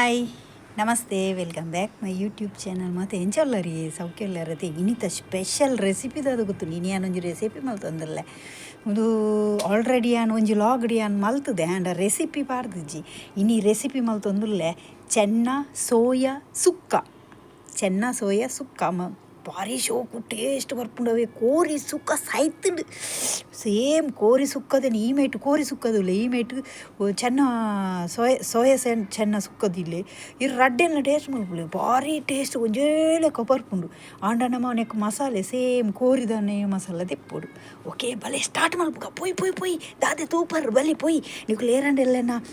Hi namaste, welcome back my YouTube channel. ಮತ್ತು ಎಂಚಲ್ಲರಿ ಸೌಖ್ಯಲ್ಲರತೆ ಇನ್ನಿತ special recipe ದಾದ ಗೊತ್ತು ನೀನು ಯಾನೊಂಜಿ ರೆಸಿಪಿ ಮಲ್ತೊಂದಲ್ಲ ಒಂದು ಆಲ್ರೆಡಿ ಯಾನ್ ಒಂಜಿ ಲಾಗ್ ಯಾನ್ ಮಲ್ತದೆ ಆ್ಯಂಡ್ ರೆಸಿಪಿ ಪಾರ್ದಿಜ್ಜಿ. ಇನಿ ರೆಸಿಪಿ ಮಲ್ತೊಂದುಲ್ಲೆ ಚೆನ್ನ ಸೋಯಾ ಸುಕ್ಕ. ಚೆನ್ನ ಸೋಯಾ ಸುಕ್ಕ ಭಾರಿ ಶೋಕು ಟೇಸ್ಟ್ ಬರ್ಪುಂಡವೆ. ಕೋರಿ ಸುಕ್ಕ ಸೈತುಂಡು, ಸೇಮ್ ಕೋರಿ ಸುಕ್ಕದನೆ. ಈ ಮೇಟ್ ಕೋರಿ ಸುಕ್ಕದಿಲ್ಲ, ಈ ಮೇಟ್ ಚೆನ್ನ ಸೋಯ ಸೋಯಾ ಸೆನ್ ಚೆನ್ನ ಸುಕ್ಕದಿಲ್ಲ. ಇರು ರಡ್ಡೆಲ್ಲ ಟೇಸ್ಟ್ ಮಲ್ಪುಲೆ, ಭಾರಿ ಟೇಸ್ಟ್ ಒಂಜೇ ಬರ್ಪುಂಡು. ಆಂಡ ನಮ್ಮ ನೆಕ್ ಮಸಾಲೆ ಸೇಮ್ ಕೋರಿದನೆ ಮಸಾಲೆ ದೆಪ್ಪೊಡು. ಓಕೆ, ಬಲೆ ಸ್ಟಾರ್ಟ್ ಮಲ್ಪುಗ. ಪೋಯ್ ಪೋಯ್ ಪೋಯ್ ದಾದೆ ತೂಪರ್ ಬಲೆ ಪೋಯ್. ನಿಕುಲು ಏರಂಡೆಲ್ಲನ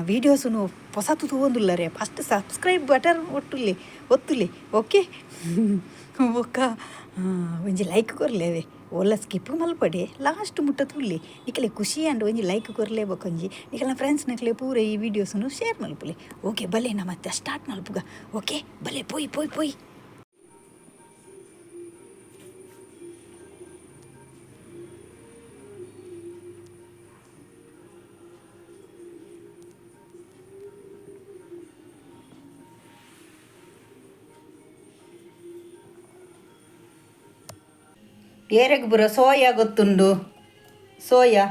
ವೀಡಿಯೋಸುನು ಪೊಸತು ತೂವೊಂದುಲ್ಲರೆ ಫಸ್ಟ್ ಸಬ್ಸ್ಕ್ರೈಬ್ ಬಟನ್ ಒಟ್ಟುಲೆ ಒತ್ತುಲೆ. ಓಕೆ, ಬೊಕ್ಕ ಒಂಜಿ ಲೈಕ್ ಕೊರ್ಲೇವೆ. ಓಲ ಸ್ಕಿಪ್ ಮಲ್ಪಡೆ, ಲಾಸ್ಟ್ ಮುಟ್ಟ ತೂಲೆ. ನಿಕಲೆ ಖುಷಿ ಆಂಡ್ ಒಂಜಿ ಲೈಕ್ ಕೊರ್ಲೆ. ಬೊಕ್ಕ ಒಂಜಿ ನಿಕಲ್ನ ಫ್ರೆಂಡ್ಸ್ ನಕಲೆ ಪೂರ ಈ ವೀಡಿಯೋಸುನು ಶೇರ್ ಮಲ್ಪುಲೆ. ಓಕೆ, ಬಲೆ ನಾ ಮತ್ತೆ ಸ್ಟಾರ್ಟ್ ಮಲ್ಪುಗ. ಓಕೆ, ಬಲೆ ಪೋಯ್ ಪೋಯ್ ಪೋಯ್. ಏರೆಗ್ ಪೂರ ಸೋಯಾ ಗೊತ್ತುಂಡು? ಸೋಯಾ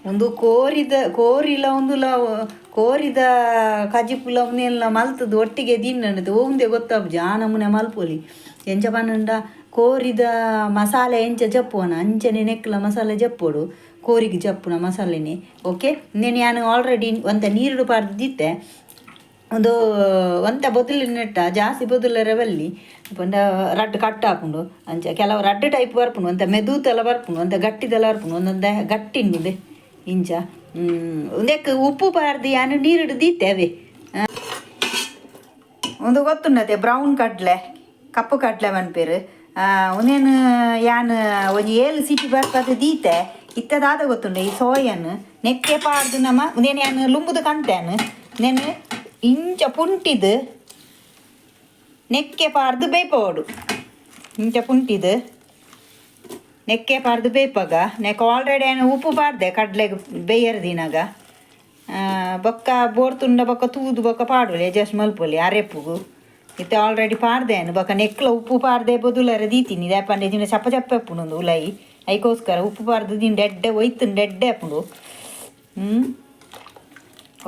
ಒಂದು ಕೋರಿದ ಕೋರಿಲ ಒಂದುಲ ಕೋರಿದ ಕಜಿಪುಲ ಉಂದೆಲ್ಲ ಮಲ್ತದ್ದು ಒಟ್ಟಿಗೆ ತಿನ್ನಂಡದು ಒಂದೇ ಗೊತ್ತಾಪುಜಿ. ಆ ನಮೂನೆ ಮಲ್ಪೊಲಿ. ಎಂಚ ಪನ್ನಂಡ ಕೋರಿದ ಮಸಾಲೆ ಎಂಚ ಜಪ್ಪುವನ ಅಂಚನೆ ನೆಕ್ಲ ಮಸಾಲೆ ಜಪ್ಪೊಡು, ಕೋರಿಗೆ ಜಪ್ಪುನ ಮಸಾಲೆನೆ. ಓಕೆ, నేను ಯಾನು ಆಲ್ರೆಡಿ ಒಂತೆ ನೀರುಡು ಪಾಡ್ದಿತ್ತೆ. ಒಂದು ಒಂತೆ ಬೊದಲು ನೆಟ್ಟ ಜಾಸ್ತಿ ಬೊದಲರೆ ಬಲ್ಲಿ ಪಂಡ ರಡ್ಡ್ ಕಟ್ ಆಪುಂಡು. ಅಂಚ ಕೆಲವು ರಡ್ಡ್ ಟೈಪ್ ಬರ್ಪುಂಡು. ಒಂತೆ ಮೆದೂತೆಲ್ಲ ಬರ್ಪುಂಡು, ಒಂತೆ ಗಟ್ಟಿದೆಲ್ಲ ಬರ್ಪುಂಡು, ಒಂದೊಂದೆ ಗಟ್ಟಿ ಉಂಡು ಇಂಚ. ಉಂದೆಕ್ ಉಪ್ಪು ಪಾಡ್ದು ಯಾನು ನೀರುಡು ದೀತೆ ಅವೇ. ಒಂದು ಗೊತ್ತುಂಡತೆ ಬ್ರೌನ್ ಕಡಲೆ, ಕಪ್ಪು ಕಡಲೆ ಪನ್ಪೆರ್. ಉಂದೇನು ಯಾನ್ ಒಂಜಿ 7 ಸೀಟಿ ಬರ್ಪದ ದೀತೆ. ಇತ್ತೆ ದಾದ ಗೊತ್ತುಂಡು, ಈ ಸೋಯನ್ ನೆಕ್ಕೆ ಪಾಡ್ದು ನಮ ಉಂದೇನು ಯಾನ್ ಲುಂಬುದು ಕಂತೇನು ನೇನು ಇಂಚ ಪುಂಟಿದು ನೆಕ್ಕೆ ಪಾಡ್ದು ಬೇಯ್ಪೋಡು. ಇಂಚ ಪುಂಟಿದು ನೆಕ್ಕೆ ಪಾಡ್ದು ಬೇಯ್ಪಾಗ. ನೆಕ್ ಆಲ್ರೆಡಿ ಏನು ಉಪ್ಪು ಪಾಡ್ದೆ ಕಡ್ಲೆಗೆ ಬೇಯರ್ ದಿನಾಗ. ಬೊಕ್ಕ ಬೋರ್ತುಂಡ ಬೊಕ್ಕ ತೂದು ಬೊಕ್ಕ ಪಾಡೊಲಿ, ಅಡ್ಜಸ್ಟ್ ಮಲ್ಪೊಲಿ ಅರೆಪ್ಪುಗು. ಇತ್ತೆ ಆಲ್ರೆಡಿ ಪಾಡ್ದೆ ಬೊಕ್ಕ ನೆಕ್ಲ ಉಪ್ಪು ಪಾಡ್ದೆ ಬೊದುಲರೆ ದೀತೀನಿ. ದಾಯೆಪಂಡ ದಿನ ಚಪ್ಪ ಚಪ್ಪ ಉಪ್ಪುಂಡು ಉಲಯಿ, ಐಕೋಸ್ಕರ ಉಪ್ಪು ಪಾಡ್ದು ದಿಂಡ ಎಡ್ಡೆ ಒಯ್ತುಂಡು, ಎಡ್ಡೆ ಆಪುಂಡು.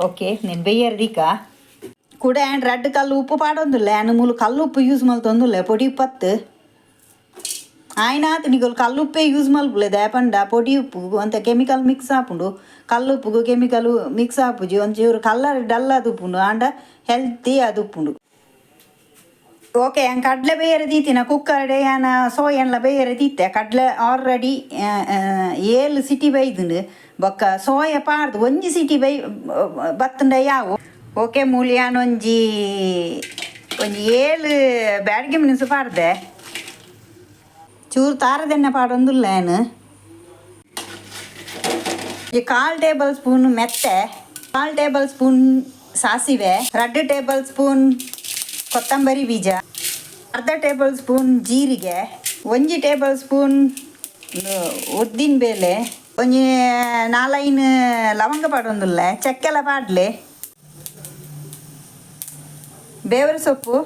ಓಕೆ, నేను ಬೆಯ್ಯರ್ ದೀಕ ಕೂಡ ಆ್ಯಂಡ್ ರಡ್ಡ್ ಕಲ್ಲು ಉಪ್ಪು ಪಾಡೊಂದುಲ್ಲೆ. ಆ್ಯನ್ ಮೂಲು ಕಲ್ಲು ಉಪ್ಪು ಯೂಸ್ ಮಲ್ತೊಂದುಲ್ಲೆ, ಪೊಡಿ ಉಪ್ಪತ್ತು ಆಯ್ನಾತ್. ನಿಕುಲು ಕಲ್ಲುಪ್ಪೇ ಯೂಸ್ ಮಲ್ಪುಲೆ. ದಾಯೆಪಂಡ ಪೊಡಿ ಉಪ್ಪು ಒಂತೆ ಕೆಮಿಕಲ್ ಮಿಕ್ಸ್ ಆಪುಂಡು, ಕಲ್ಲುಪ್ಪುಗು ಕೆಮಿಕಲ್ ಮಿಕ್ಸ್ ಆಪುಜಿ. ಒಂಚೂರು ಕಲ್ಲರ್ ಡಲ್ ಆದ್ ಉಪ್ಪುಂಡು, ಆಂಡ ಹೆಲ್ತಿ ಆದ್ ಉಪ್ಪುಂಡು. ಓಕೆ, ಯಾನ್ ಕಡಲೆ ಬೇಯರೆ ದೀತಿನ ಕುಕ್ಕರ್ಡೆ ಯಾನ ಸೋಯನ್ಲ ಬೇಯರೆ ದೀತೆ. ಕಡಲೆ ಆಲ್ರೆಡಿ 7 ಸಿಟಿ ಬೈದುಂಡು. ಬೊಕ್ಕ ಸೋಯ ಪಾಡ್ದು ಒಂಜಿ ಸಿಟಿ ಬೈ ಬತ್ತುಂಡ ಯಾವು. ಓಕೆ, ಮೂಲು ಯಾನ್ ಒಂಜಿ ಒಂಜಿ 7 ಬ್ಯಾಡಗಿ ಮೆಣಸು ಪಾಡ್ದೆ. ಚೂರು ತಾರದೆಣ್ಣೆ ಪಾಡೊಂದುಲ್ಲ ಯಾನ್. ಈ ಕಾಲು ಟೇಬಲ್ ಸ್ಪೂನ್ ಮೆತ್ತೆ, ಕಾಲು ಟೇಬಲ್ ಸ್ಪೂನ್ ಸಾಸಿವೆ, 2 ಟೇಬಲ್ ಸ್ಪೂನ್ ಕೊತ್ತಂಬರಿ ಬೀಜ, ಅರ್ಧ ಟೇಬಲ್ ಸ್ಪೂನ್ ಜೀರಿಗೆ, ಒಂಜಿ ಟೇಬಲ್ ಸ್ಪೂನ್ ಉದ್ದಿನ ಬೇಳೆ, ಒಂಜಿ ನಾಲೈನ್ ಲವಂಗ ಪಾಡೊಂದುಲ್ಲೆ, ಚಕ್ಕೆಲ ಪಾಡ್ಲೆ, ಬೇವರ ಸೊಪ್ಪು,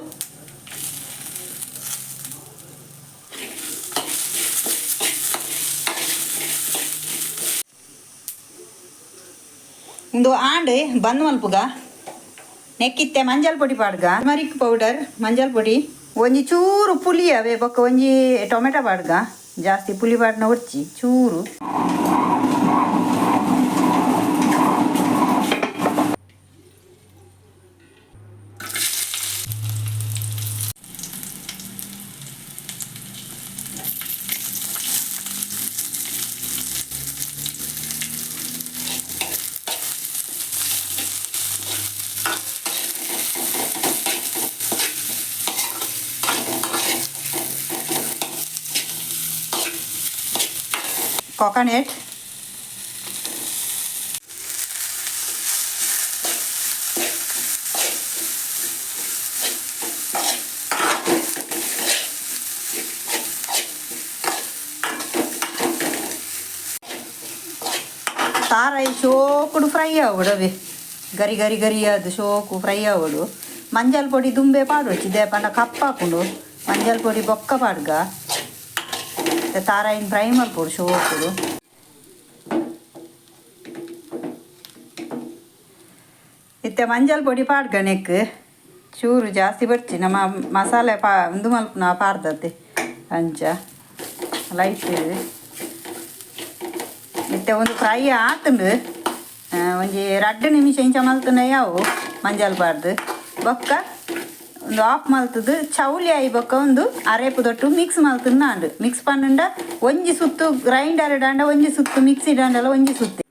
ಇಂದು ಆಂಡ್ ಬಂದ್ ಮಲ್ಪುಗ. ನೆಕ್ಕಿತ್ತೆ ಮಂಜಲ್ ಪೊಡಿ ಪಾಡ್ಗ, ಟರ್ಮರಿಕ್ ಪೌಡರ್, ಮಂಜಲ್ ಪೊಡಿ, ಒಂಜಿ ಚೂರು ಪುಲಿ ಅವೇ. ಬೊಕ್ಕ ಒಂಜಿ ಟೊಮೆಟೊ ಪಾಡ್ಗ. ಜಾಸ್ತಿ ಪುಲಿ ಪಾಡ್ನ ಒರ್ಚಿ ಚೂರು. ಕೋಕೋನೆಟ್, ತಾರಾಯಿ ಶೋಕುಡು ಫ್ರೈ ಆವಡವೆ. ಗರಿ ಗರಿ ಗರಿ ಅದು ಶೋಕು ಫ್ರೈ ಆವಡು. ಮಂಜಲ್ ಪೊಡಿ ದುಂಬೆ ಪಾಡೊಚ್ಚಿ ದೇಪಂಡ ಕಪ್ಪಾಪುಂಡು. ಮಂಜಲ್ ಪೊಡಿ ಬೊಕ್ಕ ಪಾಡ್ಗ. ತಾರಾಯಿನ ಫ್ರೈ ಮಲ್ಪೊಡು ಶೋಕುಡು. ಇತ್ತೆ ಮಂಜಲ್ ಪೊಡಿ ಪಾಡ್ಗ ನೆಕ್ ಚೂರು ಜಾಸ್ತಿ ಬರ್ಚಿ ನಮ್ಮ ಮಸಾಲೆ ಪಾ ಉಂದು ಮಲ್ಪುನ ಪಾಡ್ದತೆ ಅಂಚ ಲೈಟ್. ಇತ್ತೆ ಒಂದು ಫ್ರೈ ಆತುಂಡು. ಒಂಜಿ 2 ನಿಮಿಷ ಇಂಚ ಮಲ್ತುಂಡ ಯಾವು ಮಂಜಲ್ ಪಾಡ್ದು ಬೊಕ್ಕ ಒಂದು ಆಫ್ ಮಲ್ತದು ಚೌಲಿ ಆಯಿ ಬೊಕ್ಕ ಒಂದು ಅರೇಪು ದೊಟ್ಟು ಮಿಕ್ಸ್ ಮಲ್ತುಂಡು. ಮಿಕ್ಸ್ ಪನ್ನುಂಡ ಒಂಜಿ ಸುತ್ತು ಗ್ರೈಂಡರ್ ಡಾಂಡ ಒಂಜಿ ಸುತ್ತು ಮಿಕ್ಸಿ ಡಾಂಡಲ ಒಂಜಿ ಸುತ್ತು.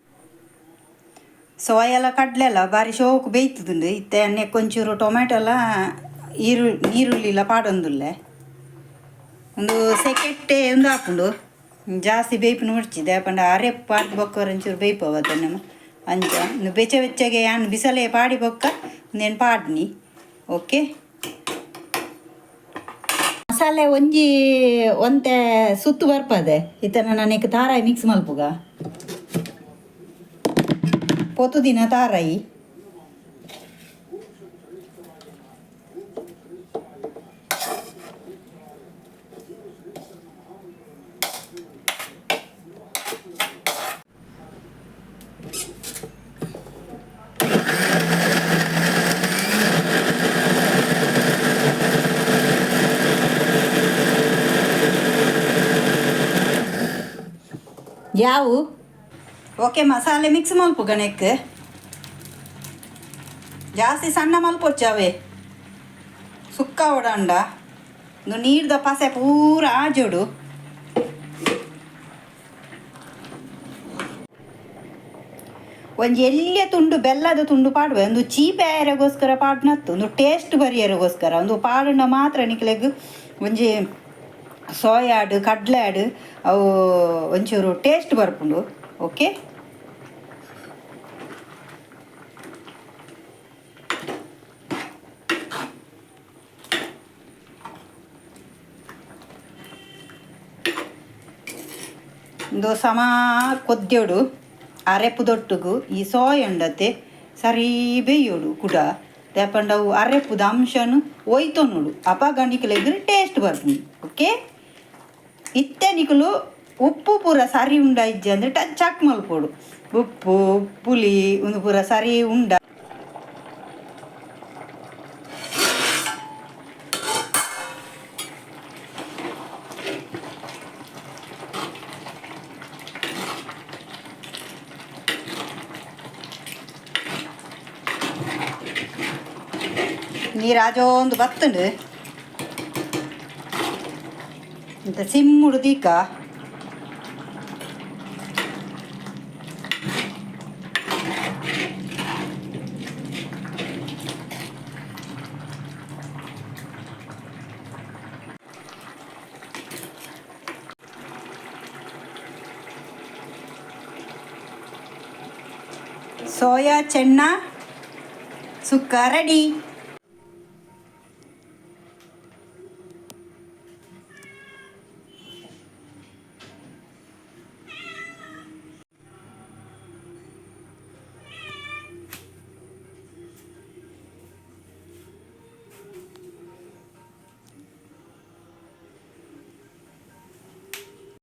ಸೋಯೆಲ್ಲ ಕಡಲೆಲ್ಲ ಬಾರಿ ಶೋಕು ಬೇಯ್ತದುಂಡು. ಇತ್ತೆ ಎಣ್ಣೆ ಕೊಂಚೂರು ಟೊಮೆಟೊ ಎಲ್ಲ ಈರುಳ್ಳಿ ಪಾಡೊಂದುಲ್ಲೆ. ಒಂದು ಸೆಕೆಟ್ಟೆ ಒಂದು ಹಾಪುಂಡು. ಜಾಸ್ತಿ ಬೇಯ್ಪುನ ಮುಡ್ಚಿ ದೇಪಂಡ ಅರೆಪ್ಪು ಪಾಡ್ದು ಬೊಕ್ಕ ಒಂಚೂರು ಬೇಯ್ಪವ ನಮ್ಮ ಅಂಚ. ಒಂದು ಬೆಚ್ಚ ಬೆಚ್ಚಗೆ ಯಾನ್ ಬಿಸಲೆ ಪಾಡಿ ಬೊಕ್ಕ ಒಂದೇನು ಪಾಡ್ನಿ. ಓಕೆ, ಮಸಾಲೆ ಒಂಜಿ ಒಂತೆ ಸುತ್ತು ಬರ್ಪದೆ. ಇತ್ತನ ನನಗೆ ತಾರಾಯಿ ಮಿಕ್ಸ್ ಮಲ್ಪುಗ ಪೊತು ದಿನ ತಾರಾಯಿ. ಯಾವು ಓಕೆ ಮಸಾಲೆ ಮಿಕ್ಸ್ ಮಲ್ಪು ಗಣೆಕ್. ಜಾಸ್ತಿ ಸಣ್ಣ ಮಲ್ಪೊಚ್ಚಾವೆ ಸುಕ್ಕ ಒಡಂಡ ಒಂದು ನೀರ್ದ ಪಸೆ ಪೂರ ಆಜೋಡು. ಒಂಜಿ ಎಲ್ಲಿಯ ತುಂಡು ಬೆಲ್ಲದ ತುಂಡು ಪಾಡುವೆ. ಒಂದು ಚೀಪೆ ಆಯರೆಗೋಸ್ಕರ ಪಾಡ್ನತ್ತು, ಒಂದು ಟೇಸ್ಟ್ ಬರಿಯರಿಗೋಸ್ಕರ ಒಂದು ಪಾಡುನ ಮಾತ್ರ ನಿಕ್ಲೆಗ್ ಒಂಜಿ ಸೋಯಾಡು ಕಡಲೆ ಆಡು ಅವು ಒಂಚೂರು ಟೇಸ್ಟ್ ಬರ್ಪುಂಡು. ಓಕೆ, ಒಂದು ಸಮ ಕೊದ್ಯೋಡು ಅರೆಪುದೊಟ್ಟುಗು ಈ ಸೋಯ ಉಂಡತೆ ಸರಿ ಬೇಯೋಡು ಕುಡ. ದೇಪಂಡ ಅವು ಅರೆಪುದ ಅಂಶನು ಒಯ್ತೊನುಡು ಅಪಗ ನಿಕ್ಲೆಗ್ ಟೇಸ್ಟ್ ಬರ್ಪುಂಡು. ಓಕೆ, ಇತ್ತೆ ನಿಕುಲು ಉಪ್ಪು ಪೂರ ಸರಿ ಉಂಡ ಇಜ್ಜಿ ಅಂದರೆ ಟಚ್ ಹಾಕಿ ಮಲ್ಪೊಡು. ಉಪ್ಪು ಪುಲಿ ಒಂದು ಪೂರ ಸರಿ ಉಂಡ. ನೀರು ಆಜೊಂದು ಬತ್ತುಂಡು. ಇಂತ ಸಿಮ್ಮುಡು ದೀಕ. ಸೋಯಾ ಚೆನ್ನ ಸುಕ್ಕ ರೆಡಿ.